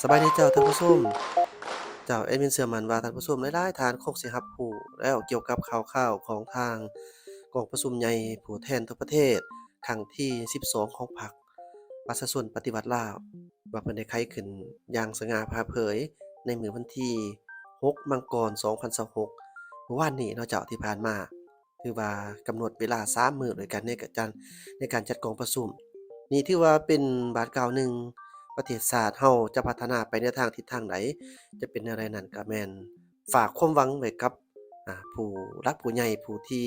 ສະບາຍດີເຈົ້າທ່ານຜູ້ຊົມ. ເຈົ້າ ແອດມິນເຊື່ອໝັ້ນວ່າທ່ານຜູ້ຊົມຫຼາຍໆທ່ານຄົງຊິຮັບຮູ້ແລ້ວກ່ຽວກັບຂ່າວຄາວຂອງທາງກອງປະຊຸມໃຫຍ່ຜູ້ແທນທົ່ວປະເທດຄັ້ງທີສິບສອງຂອງພັກປະຊາຊົນປະຕິວັດລາວ ວ່າເພິ່ນໄດ້ໄຂຂຶ້ນຢ່າງສະຫງ່າຜ່າເຜີຍໃນມື້ວັນທີຫົກ ມັງກອນ ສອງພັນຊາວຫົກ ເມື່ອວານນີ້ເນາະເຈົ້າ ທີ່ຜ່ານມາ. ຖືວ່າກຳນົດເວລາສາມມື້ດ້ວຍກັນໃນການ ໃນການຈັດກອງປະຊຸມ. ນີ້ຖືວ່າເປັນບາດກ້າວໜຶ່ງ ປະເທດຊາດເຮົາຈະພັດທະນາໄປໃນທາງທິດທາງໃດ ຈະເປັນແນວໃດນັ້ນ ກະແມ່ນຝາກຄວາມຫວັງໄວ້ກັບ ອາ ຜູ້ຫຼັກຜູ້ໃຫຍ່ ຜູ້ທີ່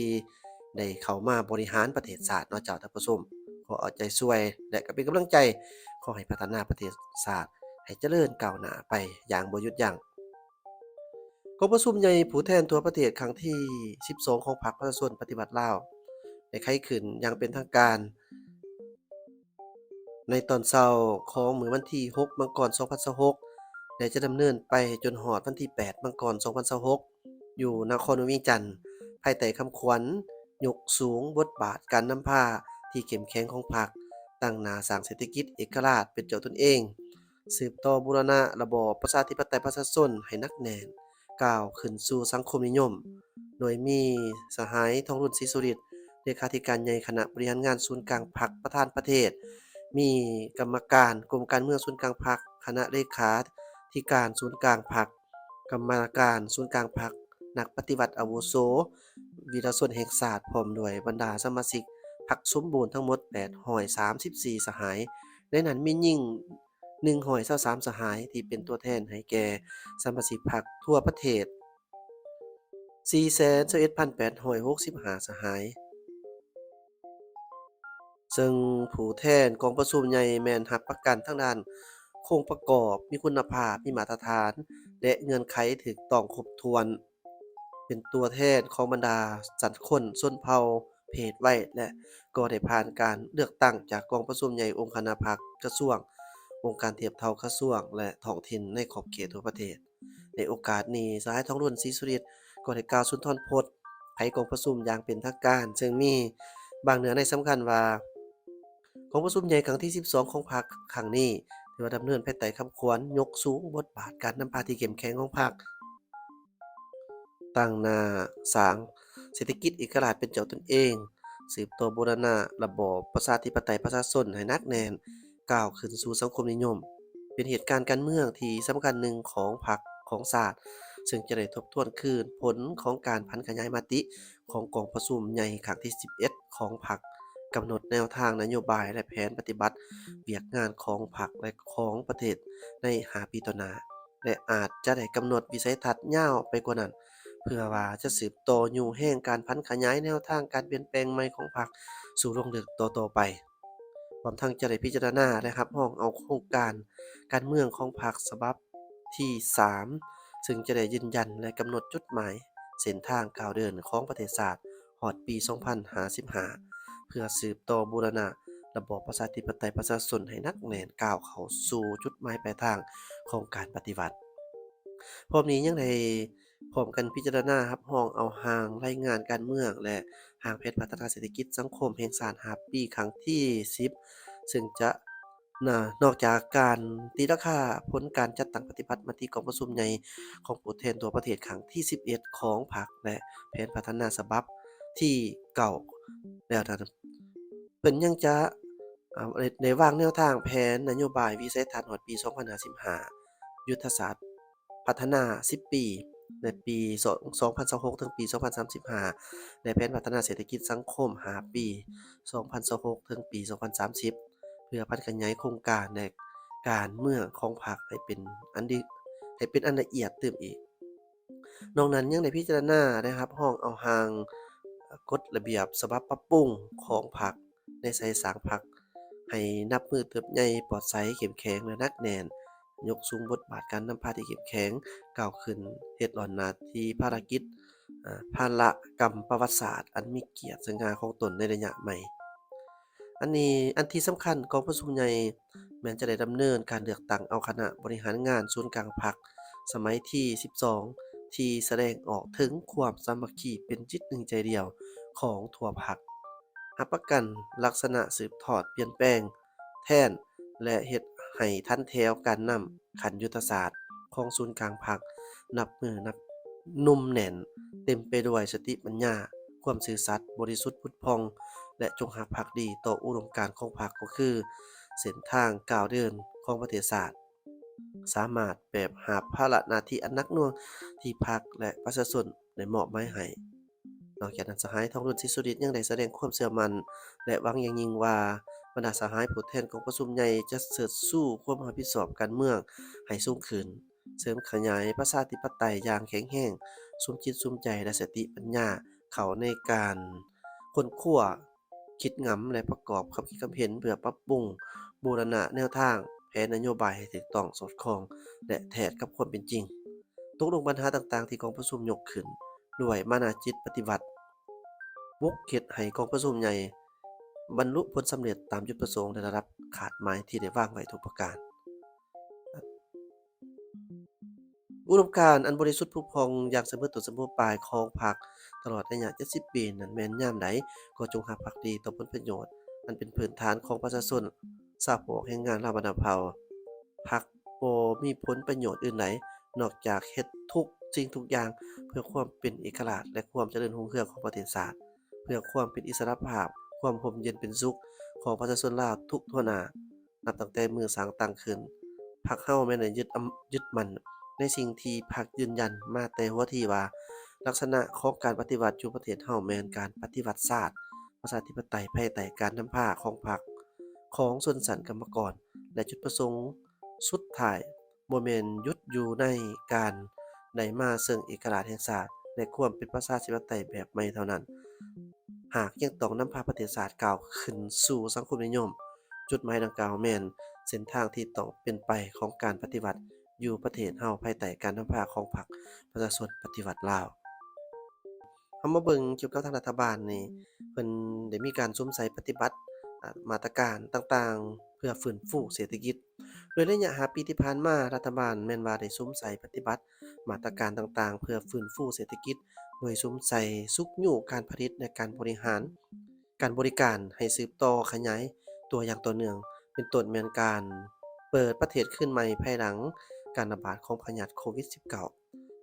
ໄດ້ເຂົ້າມາບໍລິຫານປະເທດຊາດເນາະເຈົ້າທ່ານຜູ້ຊົມ. ຂໍເອົາໃຈຊ່ວຍ ແລະ ກະເປັນກຳລັງໃຈ ຂໍໃຫ້ພັດທະນາປະເທດຊາດໃຫ້ຈະເລີນກ້າວໜ້າໄປຢ່າງບໍ່ຢຸດຢັ້ງ. ກອງປະຊຸມໃຫຍ່ຜູ້ແທນທົ່ວປະເທດຄັ້ງທີສິບສອງຂອງພັກປະຊາຊົນປະຕິວັດລາວ ໄດ້ໄຂຂຶ້ນຢ່າງເປັນທາງການໃນຕອນເຊົ້າຂອງມື້ວັນທີຫົກ ມັງກອນ ສອງພັນຊາວຫົກ ແລະ ຈະດຳເນີນໄປຈົນຮອດວັນທີແປດ ມັງກອນ ສອງພັນຊາວຫົກ ຢູ່ນະຄອນຫຼວງວຽງຈັນ ພາຍໃຕ້ຄຳຂວັນ ຍົກສູງບົດບາດການນຳພາທີ່ເຂັ້ມແຂງຂອງພັກ, ຕັ້ງໜ້າສ້າງເສດຖະກິດເອກະລາດເປັນເຈົ້າຕົນເອງ, ສືບຕໍ່ບູລະນະລະບອບປະຊາທິປະໄຕປະຊາຊົນໃຫ້ໜັກແໜ້ນ, ກ້າວຂຶ້ນສູ່ສັງຄົມນິຍົມ, ໂດຍມີສະຫາຍ ທອງລຸນ ສີສຸລິດ ເລຂາທິການໃຫຍ່ຄະນະບໍລິຫານງານສູນກາງພັກ ປະທານປະເທດ, ມີກຳມະການກົມການເມືອງສູນກາງພັກ, ຄະນະເລຂາທິການສູນກາງພັກ, ກຳມະການສູນກາງພັກ, ນັກປະຕິວັດອາວຸໂສ, ວິລະຊົນແຫ່ງຊາດ ພ້ອມດ້ວຍບັນດາສະມາຊິກພັກສົມບູນທັງໝົດແປດຮ້ອຍສາມສິບສີ່ສະຫາຍ, ໃນນັ້ນມີຍິງ ໜຶ່ງຮ້ອຍຊາວສາມສະຫາຍ ທີ່ເປັນຕົວແທນໃຫ້ແກ່ສະມາຊິກພັກທົ່ວປະເທດ ສີ່ແສນຊາວເອັດພັນແປດຮ້ອຍຫົກສິບຫ້າສະຫາຍ, ເຊິ່ງຜູ້ແທນກອງປະຊຸມໃຫຍ່ແມ່ນຮັບປະກັນທາງດ້ານໂຄງປະກອບ, ມີຄຸນນະພາບ, ມີມາດຕະຖານ ແລະ ເງື່ອນໄຂຖືກຕ້ອງຄົບຖ້ວນ. ເປັນຕົວແທນຂອງບັນດາສັນຄົນ, ຊົນເຜົ່າ, ເພດ, ໄວ ແລະ ກໍໄດ້ຜ່ານການເລືອກຕັ້ງຈາກກອງປະຊຸມໃຫຍ່ອົງຄະນະພັກ, ກະຊວງ, ອົງການທຽບເທົ່າກະຊວງ ແລະ ທ້ອງຖິ່ນໃນຂອບເຂດທົ່ວປະເທດ. ໃນໂອກາດນີ້, ສະຫາຍ ທອງລຸນ ສີສຸລິດ ກໍໄດ້ກ່າວສຸນທອນພົດໄຂກອງປະຊຸມຢ່າງເປັນທາງການ, ເຊິ່ງມີບາງເນື້ອໃນສຳຄັນວ່າ, ກອງປະຊຸມໃຫຍ່ຄັ້ງທີສິບສອງຂອງພັກຄັ້ງນີ້ ຖືວ່າດຳເນີນພາຍໃຕ້ຄຳຂວັນ ຍົກສູງບົດບາດການນຳພາທີ່ເຂັ້ມແຂງຂອງພັກ, ຕັ້ງໜ້າສ້າງເສດຖະກິດເອກະລາດເປັນເຈົ້າຕົນເອງ, ສືບຕໍ່ບູລະນະລະບອບປະຊາທິປະໄຕປະຊາຊົນໃຫ້ໜັກແໜ້ນ, ກ້າວຂຶ້ນສູ່ສັງຄົມນິຍົມ, ເປັນເຫດການການເມືອງທີ່ສຳຄັນໜຶ່ງຂອງພັກຂອງຊາດ, ເຊິ່ງຈະໄດ້ທົບທວນຄືນຜົນຂອງການຜັນຂະຫຍາຍມະຕິຂອງກອງປະຊຸມໃຫຍ່ຄັ້ງທີສິບເອັດຂອງພັກ, ກຳນົດແນວທາງນະໂຍບາຍ ແລະ ແຜນປະຕິບັດວຽກງານຂອງພັກ ແລະ ຂອງປະເທດໃນຫ້າປີຕໍ່ໜ້າ ແລະ ອາດຈະໄດ້ກຳນົດວິໄສທັດຍາວໄປກວ່ານັ້ນ ເພື່ອວ່າຈະສືບຕໍ່ຍູ້ແຮງການຜັນຂະຫຍາຍແນວທາງການປ່ຽນແປງໃໝ່ຂອງພັກສູ່ລົງເລິກຕໍ່ໆໄປ. ພ້ອມທັງຈະໄດ້ພິຈາລະນາ ແລະ ຮັບຮອງເອົາໂຄງການການເມືອງຂອງພັກສະບັບທີສາມ ເຊິ່ງຈະໄດ້ຢືນຢັນ ແລະ ກຳນົດຈຸດໝາຍເສັ້ນທາງກ້າວເດີນຂອງປະເທດຊາດຮອດປີສອງພັນຫ້າສິບຫ້າ ເພື່ອສືບຕໍ່ບູລະນະລະບອບປະຊາທິປະໄຕປະຊາຊົນໃຫ້ໜັກແໜ້ນ ກ້າວເຂົ້າສູ່ຈຸດໝາຍປາຍທາງຂອງການປະຕິວັດ. ພ້ອມນີ້ຍັງໄດ້ ພ້ອມກັນພິຈາລະນາຮັບຮອງເອົາຮ່າງລາຍງານການເມືອງ ແລະ ຮ່າງແຜນພັດທະນາເສດຖະກິດສັງຄົມແຫ່ງຊາດຫ້າປີຄັ້ງທີສິບ ເຊິ່ງຈະ ນະ ນອກຈາກການຕີລາຄາຜົນການຈັດຕັ້ງປະຕິບັດມະຕິກອງປະຊຸມໃຫຍ່ຂອງຜູ້ແທນທົ່ວປະເທດຄັ້ງທີສິບເອັດຂອງພັກ ແລະ ແຜນພັດທະນາສະບັບທີເກົ້າແລ້ວນັ້ນ, ເພິ່ນຍັງຈະ ອາ ໄດ້ ໄດ້ວາງແນວທາງແຜນນະໂຍບາຍວິໄສທັດຮອດປີສອງພັນຫ້າສິບຫ້າ, ຍຸດທະສາດ ພັດທະນາສິບປີ ໃນປີສອງ ສອງພັນຊາວຫົກ ເຖິງປີສອງພັນສາມສິບຫ້າ ແລະ ແຜນພັດທະນາເສດຖະກິດສັງຄົມຫ້າປີ ສອງພັນຊາວຫົກ ເຖິງປີສອງພັນສາມສິບ ເພື່ອຜັນຂະຫຍາຍໂຄງການ ແລະ ການເມືອງຂອງພັກໃຫ້ເປັນອັນດີ ໃຫ້ເປັນອັນລະອຽດຕື່ມອີກ. ນອກນັ້ນຍັງໄດ້ພິຈາລະນາ ແລະ ຮັບຮອງເອົາຮ່າງ ກົດລະບຽບສະບັບປັບປຸງຂອງພັກ ໃນໄຊສ້າງພັກ ໃຫ້ນັບມື້ເຕີບໃຫຍ່, ປອດໃສ, ເຂັ້ມແຂງ ແລະ ໜັກແໜ້ນ, ຍົກສູງບົດບາດການນຳພາທີ່ເຂັ້ມແຂງ, ກ້າວຂຶ້ນເຮັດລ້ອນໜ້າທີ່ພາລະກິດ, ອາ, ພາລະກຳປະຫວັດສາດອັນມີກຽດສະຫງ່າຂອງຕົນໃນໄລຍະໃໝ່. ອັນນີ້, ອັນທີ່ສຳຄັນ, ກອງປະຊຸມໃຫຍ່ແມ່ນຈະໄດ້ດຳເນີນການເລືອກຕັ້ງເອົາຄະນະບໍລິຫານງານສູນກາງພັກສະໄໝທີສິບສອງ ທີ່ສະແດງອອກເຖິງຄວາມສາມັກຄີເປັນຈິດໜຶ່ງໃຈດຽວຂອງທົ່ວພັກ. ຮັບປະກັນລັກສະນະສືບທອດ, ປ່ຽນແປງ, ແທນ ແລະ ເຮັດ ໃຫ້ທັນແຖວການນຳຂັ້ນຍຸດທະສາດຂອງສູນກາງພັກ ນັບມື້ນັບໜຸ່ມແໜ້ນ, ເຕັມໄປດ້ວຍສະຕິປັນຍາ, ຄວາມຊື່ສັດ, ບໍລິສຸດຜຸດຜ່ອງ ແລະ ຈົງຮັກພັກດີຕໍ່ອຸດົມການຂອງພັກ ກໍຄືເສັ້ນທາງກ້າວເດີນຂອງປະເທດຊາດ. ສາມາດແບກຫາບພາລະໜ້າທີ່ອັນໜັກໜ່ວງທີ່ພັກ ແລະ ປະຊາຊົນໄດ້ມອບໝາຍໃຫ້. ນອກຈາກນັ້ນ, ສະຫາຍ ທອງລຸນ ສີສຸລິດ ຍັງໄດ້ສະແດງຄວາມເຊື່ອໝັ້ນ ແລະ ຫວັງຢ່າງຍິ່ງວ່າ ບັນດາສະຫາຍຜູ້ແທນກອງປະຊຸມໃຫຍ່ຈະເຊີດຊູຄວາມຮັບຜິດຊອບການເມືອງໃຫ້ສູງຂຶ້ນ, ເສີມຂະຫຍາຍປະຊາທິປະໄຕຢ່າງແຂງແຮງ, ສຸມຈິດສຸມໃຈ ແລະ ສະຕິປັນຍາເຂົ້າໃນການຄົ້ນຄວ້າ, ຄິດງຳ ແລະ ປະກອບຄຳຄິດຄຳເຫັນເພື່ອປັບປຸງບູລະນະແນວທາງແຜນນະໂຍບາຍໃຫ້ຖືກຕ້ອງ, ສອດຄ່ອງ ແລະ ແທດກັບຄວາມເປັນຈິງ, ຕົກລົງບັນຫາຕ່າງໆທີ່ກອງປະຊຸມຍົກຂຶ້ນດ້ວຍມານາຈິດປະຕິວັດ, ບຸກເຮັດໃຫ້ກອງປະຊຸມໃຫຍ່ບັນລຸຜົນສຳເລັດຕາມຈຸດປະສົງ ແລະ ລະດັບຄາດໝາຍທີ່ໄດ້ວາງໄວ້ທຸກປະການ. ອຸດົມການອັນບໍລິສຸດຜຸດຜ່ອງຢ່າງສະເໝີຕົ້ນສະເໝີປາຍຂອງພັກຕະຫຼອດໄລຍະເຈັດສິບປີນັ້ນ ແມ່ນຍາມໃດກໍຈົ່ງຮັກພັກດີຕໍ່ຜົນປະໂຫຍດອັນເປັນພື້ນຖານຂອງປະຊາຊົນຊາວພວກແຮງງານລາວບັນດາເຜົ່າ. ພັກບໍ່ມີຜົນປະໂຫຍດອື່ນໃດນອກຈາກເຮັດທຸກສິ່ງທຸກຢ່າງເພື່ອຄວາມເປັນເອກະລາດ ແລະ ຄວາມຈະເລີນຮຸ່ງເຮືອງຂອງປະເທດຊາດ, ເພື່ອຄວາມເປັນອິດສະຫຼະພາບ, ຄວາມຮົ່ມເຢັນເປັນສຸກຂອງປະຊາຊົນລາວທຸກທົ່ວໜ້າ. ນັບຕັ້ງແຕ່ມື້ສ້າງຕັ້ງຂຶ້ນ, ພັກເຮົາແມ່ນໄດ້ຍຶດອຳ ຍຶດໝັ້ນໃນສິ່ງທີ່ພັກຢືນຢັນມາແຕ່ຫົວທີວ່າ ລັກສະນະຂອງການປະຕິວັດຢູ່ປະເທດເຮົາແມ່ນການປະຕິວັດຊາດ, ປະຊາທິປະໄຕ ພາຍໃຕ້ການນຳພາຂອງພັກ, ຂອງຊົນຊັ້ນກຳມະກອນ ແລະ ຈຸດປະສົງສຸດທ້າຍ ບໍ່ແມ່ນຢຸດຢູ່ໃນການໄດ້ມາເຊິ່ງເອກະລາດແຫ່ງຊາດ ແລະ ຄວາມເປັນປະຊາທິປະໄຕແບບໃໝ່ເທົ່ານັ້ນ, ຫາກຍັງຕ້ອງນຳພາປະເທດຊາດກ້າວຂຶ້ນສູ່ສັງຄົມນິຍົມ. ຈຸດໝາຍດັ່ງກ່າວແມ່ນເສັ້ນທາງທີ່ຕ້ອງເປັນໄປຂອງການປະຕິວັດຢູ່ປະເທດເຮົາ ພາຍໃຕ້ການນຳພາຂອງພັກປະຊາຊົນປະຕິວັດລາວ. ເຮົາມາເບິ່ງກ່ຽວກັບທາງລັດຖະບານນີ້, ເພິ່ນໄດ້ມີການສຸມໃສ່ປະຕິບັດ ອາ ມາດຕະການຕ່າງໆ ເພື່ອຟື້ນຟູເສດຖະກິດ. ໂດຍໄລຍະຫ້າປີທີ່ຜ່ານມາ, ລັດຖະບານແມ່ນວ່າໄດ້ສຸມໃສ່ປະຕິບັດມາດຕະການຕ່າງໆ ເພື່ອຟື້ນຟູເສດຖະກິດ, ໂດຍສຸມໃສ່ຊຸກຍູ້ການຜະລິດ ແລະ ການບໍລິຫານ ການບໍລິການໃຫ້ສືບຕໍ່ຂະຫຍາຍຕົວຢ່າງຕໍ່ເນື່ອງ, ເປັນຕົ້ນແມ່ນການເປີດປະເທດຄືນໃໝ່ພາຍຫຼັງການລະບາດຂອງພະຍາດໂຄວິດສິບເກົ້າ,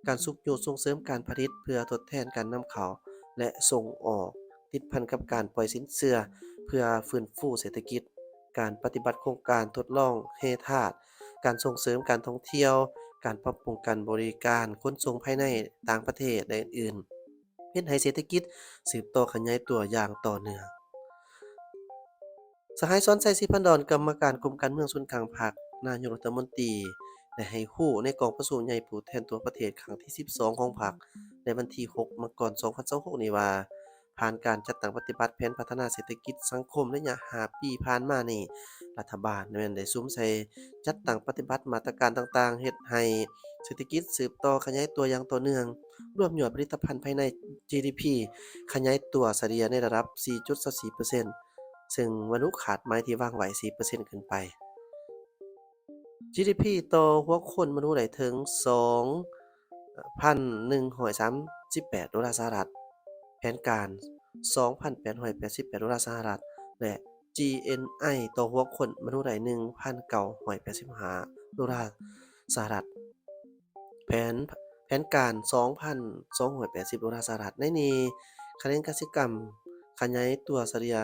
ການຊຸກຍູ້ສົ່ງເສີມການຜະລິດເພື່ອທົດແທນການນຳເຂົ້າ ແລະ ສົ່ງອອກ, ຕິດພັນກັບການປ່ອຍສິນເຊື່ອເພື່ອຟື້ນຟູເສດຖະກິດ, ການປະຕິບັດໂຄງການທົດລອງແຮ່ທາດ, ການສົ່ງເສີມການທ່ອງທ່ຽວ, ການປັບປຸງການບໍລິການຂົນສົ່ງພາຍໃນຕ່າງປະເທດ ແລະ ອື່ນໆ. ເຮັດໃຫ້ເສດຖະກິດສືບຕໍ່ຂະຫຍາຍຕົວຢ່າງຕໍ່ເນື່ອງ. ສະຫາຍ ສອນໄຊ ສີພັນດອນ ກຳມະການກົມການເມືອງສູນກາງພັກ, ນາຍົກລັດຖະມົນຕີ ໄດ້ໃຫ້ຮູ້ໃນກອງປະຊຸມໃຫຍ່ຜູ້ແທນທົ່ວປະເທດຄັ້ງທີສິບສອງຂອງພັກ ໃນວັນທີຫົກ ມັງກອນ ສອງພັນຊາວຫົກນີ້ວ່າ, ຜ່ານການຈັດຕັ້ງປະຕິບັດແຜນພັດທະນາເສດຖະກິດສັງຄົມໄລຍະຫ້າປີຜ່ານມານີ້, ລັດຖະບານແມ່ນໄດ້ສຸມໃສ່ຈັດຕັ້ງປະຕິບັດມາດຕະການຕ່າງໆ ເຮັດໃຫ້ເສດຖະກິດສືບຕໍ່ຂະຫຍາຍຕົວຢ່າງຕໍ່ເນື່ອງ, ລວມຍອດຜະລິດຕະພັນພາຍໃນ ຈີດີພີ ຂະຫຍາຍຕົວສະເລ່ຍໃນລະດັບສີ່ຈຸດສາມສີ່ເປີເຊັນ ເຊິ່ງບັນລຸຄາດໝາຍທີ່ວາງໄວ້ສີ່ເປີເຊັນຂຶ້ນໄປ. ຈີດີພີ ຕໍ່ຫົວຄົນບັນລຸໄດ້ເຖິງສອງພັນໜຶ່ງຮ້ອຍສາມສິບແປດໂດລາສະຫະລັດ, ແຜນການສອງພັນແປດຮ້ອຍແປດສິບແປດໂດລາສະຫະລັດ ແລະ ຈີເອັນໄອ ຕໍ່ຫົວຄົນບັນລຸໄດ້ໜຶ່ງພັນເກົ້າຮ້ອຍແປດສິບຫ້າໂດລາສະຫະລັດ, ແຜນ ແຜນການສອງພັນສອງຮ້ອຍແປດສິບໂດລາສະຫະລັດ. ໃນນີ້ ຂະແໜງກະສິກຳຂະຫຍາຍຕົວສະເລ່ຍ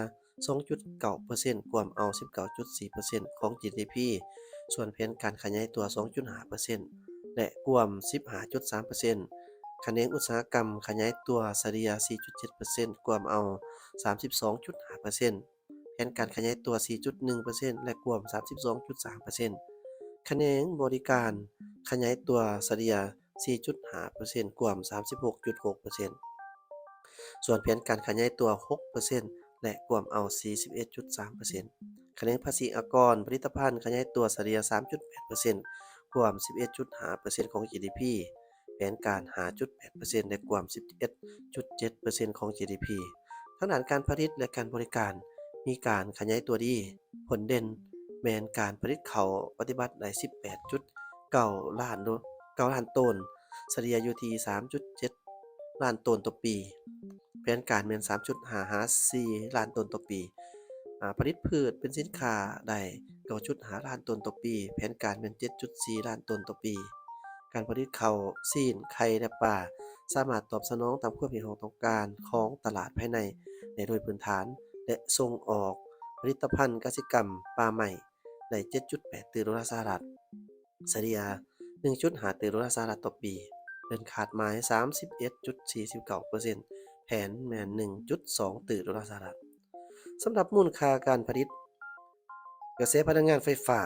ສອງຈຸດເກົ້າເປີເຊັນ ກວມເອົາສິບເກົ້າຈຸດສີ່ເປີເຊັນຂອງ ຈີດີພີ ສ່ວນແຜນການຂະຫຍາຍຕົວສອງຈຸດຫ້າເປີເຊັນ ແລະ ກວມສິບຫ້າຈຸດສາມເປີເຊັນ, ຂະແໜງອຸດສາຫະກຳຂະຫຍາຍຕົວສະເລ່ຍສີ່ຈຸດເຈັດເປີເຊັນ ກວມເອົາສາມສິບສອງຈຸດຫ້າເປີເຊັນ, ແຜນການຂະຫຍາຍຕົວສີ່ຈຸດໜຶ່ງເປີເຊັນ ແລະ ກວມສາມສິບສອງຈຸດສາມເປີເຊັນ, ຂະແໜງບໍລິການຂະຫຍາຍຕົວສະເລ່ຍສີ່ຈຸດຫ້າເປີເຊັນ ກວມສາມສິບຫົກຈຸດຫົກເປີເຊັນ, ສ່ວນແຜນການຂະຫຍາຍຕົວຫົກເປີເຊັນ ແລະ ກວມເອົາສີ່ສິບເອັດຈຸດສາມເປີເຊັນ, ຂະແໜງພາສີອາກອນຜະລິດຕະພັນຂະຫຍາຍຕົວສະເລ່ຍສາມຈຸດແປດເປີເຊັນ ກວມສິບເອັດຈຸດຫ້າເປີເຊັນຂອງ ຈີດີພີ, ແຜນການຫ້າຈຸດແປດເປີເຊັນ ແລະ ກວມສິບເອັດຈຸດເຈັດເປີເຊັນຂອງ ຈີດີພີ. ທາງດ້ານການຜະລິດ ແລະ ການບໍລິການ ມີການຂະຫຍາຍຕົວດີ. ຜົນເດັ່ນແມ່ນການຜະລິດເຂົ້າປະຕິບັດໄດ້ສິບແປດຈຸດເກົ້າລ້ານໂດ ເກົ້າລ້ານໂຕນ, ສະເລ່ຍຢູ່ທີ່ສາມຈຸດເຈັດລ້ານໂຕນຕໍ່ປີ. ແຜນການແມ່ນສາມຈຸດຫ້າຫາສີ່ລ້ານໂຕນຕໍ່ປີ. ອາ ຜະລິດພືດເປັນສິນຄ້າໄດ້ ເກົ້າຈຸດຫ້າລ້ານໂຕນຕໍ່ປີ, ແຜນການແມ່ນເຈັດຈຸດສີ່ລ້ານໂຕນຕໍ່ປີ. ການຜະລິດເຂົ້າ, ຊີ້ນ, ໄຂ່ ແລະ ປາ ສາມາດຕອບສະໜອງຕາມຄວາມຮຽກຮ້ອງຕ້ອງການຂອງຕະຫຼາດພາຍໃນໄດ້ໂດຍພື້ນຖານ ແລະ ສົ່ງອອກຜະລິດຕະພັນກະສິກຳປ່າໄມ້ໄດ້ເຈັດຈຸດແປດຕື້ໂດລາສະຫະລັດ, ສະເລ່ຍໜຶ່ງຈຸດຫ້າຕື້ໂດລາສະຫະລັດຕໍ່ປີ, ເກີນຄາດໝາຍສາມສິບເອັດຈຸດສີ່ສິບເກົ້າເປີເຊັນ, ແຜນແມ່ນໜຶ່ງຈຸດສອງຕື້ໂດລາສະຫະລັດ. ສຳລັບມູນຄ່າການຜະລິດກະແສພະລັງງານໄຟຟ້າ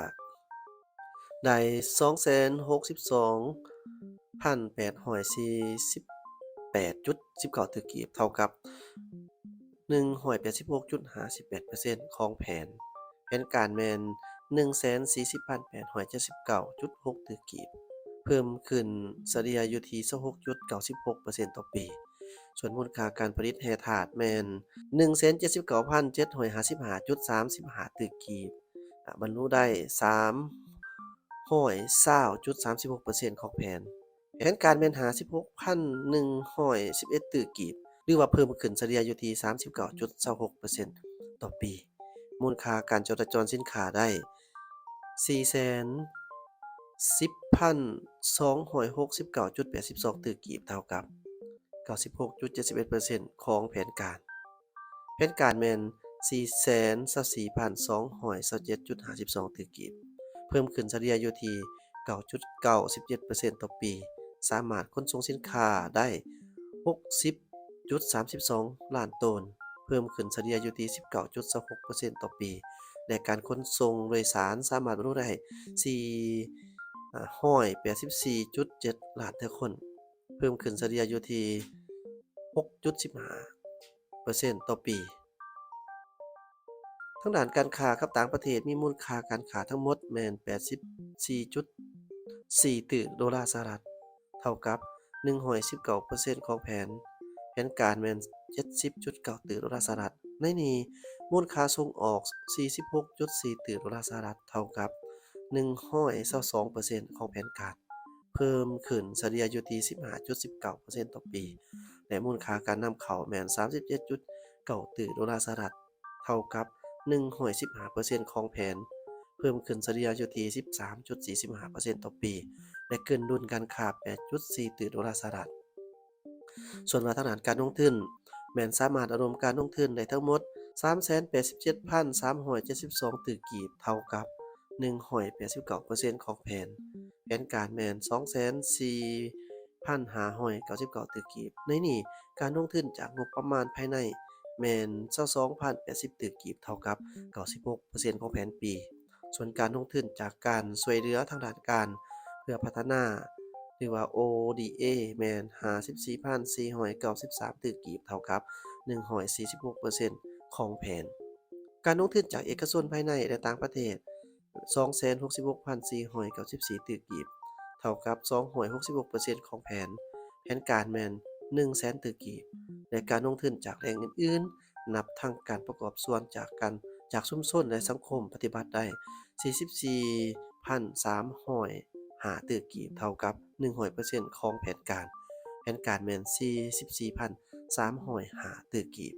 ໄດ້ສອງແສນຫົກສິບສອງພັນແປດຮ້ອຍສີ່ສິບແປດຈຸດສິບເກົ້າຕື້ກີບ, ເທົ່າກັບໜຶ່ງຮ້ອຍແປດສິບຫົກຈຸດຫ້າສິບແປດເປີເຊັນຂອງແຜນ. ແຜນການແມ່ນໜຶ່ງແສນສີ່ສິບພັນແປດຮ້ອຍເຈັດສິບເກົ້າຈຸດຫົກຕື້ກີບ, ເພີ່ມຂຶ້ນສະເລ່ຍຢູ່ທີ່ຊາວຫົກຈຸດເກົ້າສິບຫົກເປີເຊັນຕໍ່ປີ. ສ່ວນມູນຄ່າການຜະລິດແຮ່ທາດແມ່ນໜຶ່ງແສນເຈັດສິບເກົ້າພັນເຈັດຮ້ອຍຫ້າສິບຫ້າຈຸດສາມສິບຫ້າຕື້ກີບ, ອາ ບັນລຸໄດ້ສາມຮ້ອຍຊາວຈຸດສາມສິບຫົກເປີເຊັນຂອງແຜນ. ແຜນການແມ່ນຫ້າສິບຫົກພັນໜຶ່ງຮ້ອຍສິບເອັດຕື້ກີບ ຫຼືວ່າເພີ່ມຂຶ້ນສະເລ່ຍຢູ່ທີ່ສາມສິບເກົ້າຈຸດຊາວຫົກເປີເຊັນຕໍ່ປີ. ມູນຄ່າການຈໍດຈອນສິນຄ້າໄດ້ສີ່ແສນສິບພັນສອງຮ້ອຍຫົກສິບເກົ້າຈຸດແປດສິບສອງຕື້ກີບ, ເທົ່າກັບເກົ້າສິບຫົກຈຸດເຈັດສິບເອັດເປີເຊັນຂອງແຜນການ. ແຜນການແມ່ນສີ່ແສນຊາວສີ່ພັນສອງຮ້ອຍຊາວເຈັດຈຸດຫ້າສິບສອງຕື້ກີບ, ເພີ່ມຂຶ້ນສະເລ່ຍຢູ່ທີ່ເກົ້າຈຸດເກົ້າສິບເຈັດເປີເຊັນຕໍ່ປີ, ສາມາດຂົນສົ່ງສິນຄ້າໄດ້ຫົກສິບຈຸດສາມສິບສອງລ້ານໂຕນ, ເພີ່ມຂຶ້ນສະເລ່ຍຢູ່ທີ່ສິບເກົ້າຈຸດຊາວຫົກເປີເຊັນຕໍ່ປີ ແລະ ການຂົນສົ່ງໂດຍສານສາມາດບັນລຸໄດ້ສີ່ຮ້ອຍແປດສິບສີ່ຈຸດເຈັດລ້ານເທື່ອຄົນ, ເພີ່ມຂຶ້ນສະເລ່ຍຢູ່ທີ່ຫົກຈຸດສິບຫ້າເປີເຊັນຕໍ່ປີ. ທາງດ້ານການຄ້າກັບຕ່າງປະເທດ ມີມູນຄ່າການຄ້າທັງໝົດແມ່ນແປດສິບສີ່ຈຸດສີ່ຕື້ໂດລາສະຫະລັດ, ເທົ່າກັບໜຶ່ງຮ້ອຍສິບເກົ້າເປີເຊັນຂອງແຜນ, ແຜນການແມ່ນເຈັດສິບຈຸດເກົ້າຕື້ໂດລາສະຫະລັດ. ໃນນີ້ ມູນຄ່າສົ່ງອອກສີ່ສິບຫົກຈຸດສີ່ຕື້ໂດລາສະຫະລັດ, ເທົ່າກັບໜຶ່ງຮ້ອຍຊາວສອງເປີເຊັນຂອງແຜນການ, ເພີ່ມຂຶ້ນສະເລ່ຍຢູ່ທີ່ສິບຫ້າຈຸດສິບເກົ້າເປີເຊັນຕໍ່ປີ ແລະ ມູນຄ່າການນຳເຂົ້າແມ່ນສາມສິບເຈັດຈຸດເກົ້າຕື້ໂດລາສະຫະລັດ, ເທົ່າກັບໜຶ່ງຮ້ອຍສິບຫ້າເປີເຊັນຂອງແຜນ, ເພີ່ມຂຶ້ນສະເລ່ຍຢູ່ທີ່ສິບສາມຈຸດສີ່ສິບຫ້າເປີເຊັນຕໍ່ປີ ແລະ ເກີນດຸນການຄ້າແປດຈຸດສີ່ຕື້ໂດລາສະຫະລັດ. ສ່ວນວ່າທາງດ້ານການລົງທຶນ ແມ່ນສາມາດລະດົມການລົງທຶນໄດ້ທັງໝົດສາມແສນແປດສິບເຈັດພັນສາມຮ້ອຍເຈັດສິບສອງຕື້ກີບ, ເທົ່າກັບໜຶ່ງຮ້ອຍແປດສິບເກົ້າເປີເຊັນຂອງແຜນ. ແຜນການແມ່ນສອງແສນສີ່ພັນຫ້າຮ້ອຍເກົ້າສິບເກົ້າຕື້ກີບ. ໃນນີ້ ການລົງທຶນຈາກງົບປະມານພາຍໃນແມ່ນຊາວສອງພັນແປດສິບຕື້ກີບ, ເທົ່າກັບເກົ້າສິບຫົກເປີເຊັນຂອງແຜນປີ. ສ່ວນການລົງທຶນຈາກການຊ່ວຍເຫຼືອທາງດ້ານການເພື່ອພັດທະນາ ຫຼືວ່າ ໂອ ດີ ເອ ແມ່ນຫ້າສິບສີ່ພັນສີ່ຮ້ອຍເກົ້າສິບສາມຕື້ກີບ, ເທົ່າກັບໜຶ່ງຮ້ອຍສີ່ສິບຫົກເປີເຊັນຂອງແຜນ. ການລົງທຶນຈາກເອກະຊົນພາຍໃນ ແລະ ຕ່າງປະເທດ ສອງແສນຫົກສິບຫົກພັນສີ່ຮ້ອຍເກົ້າສິບສີ່ຕື້ກີບ, ເທົ່າກັບສອງຮ້ອຍຫົກສິບຫົກເປີເຊັນຂອງແຜນ. ແຜນການແມ່ນໜຶ່ງແສນຕື້ກີບ ແລະ ການລົງທຶນຈາກແຫຼ່ງອື່ນໆ ນັບທັງການປະກອບສ່ວນຈາກການ ຈາກຊຸມຊົນ ແລະ ສັງຄົມ ປະຕິບັດໄດ້ສີ່ສິບສີ່ພັນສາມຮ້ອຍຫ້າຕື້ກີບ, ເທົ່າກັບໜຶ່ງຮ້ອຍເປີເຊັນຂອງແຜນການ. ແຜນການແມ່ນສີ່ສິບສີ່ພັນສາມຮ້ອຍຫ້າຕື້ກີບ.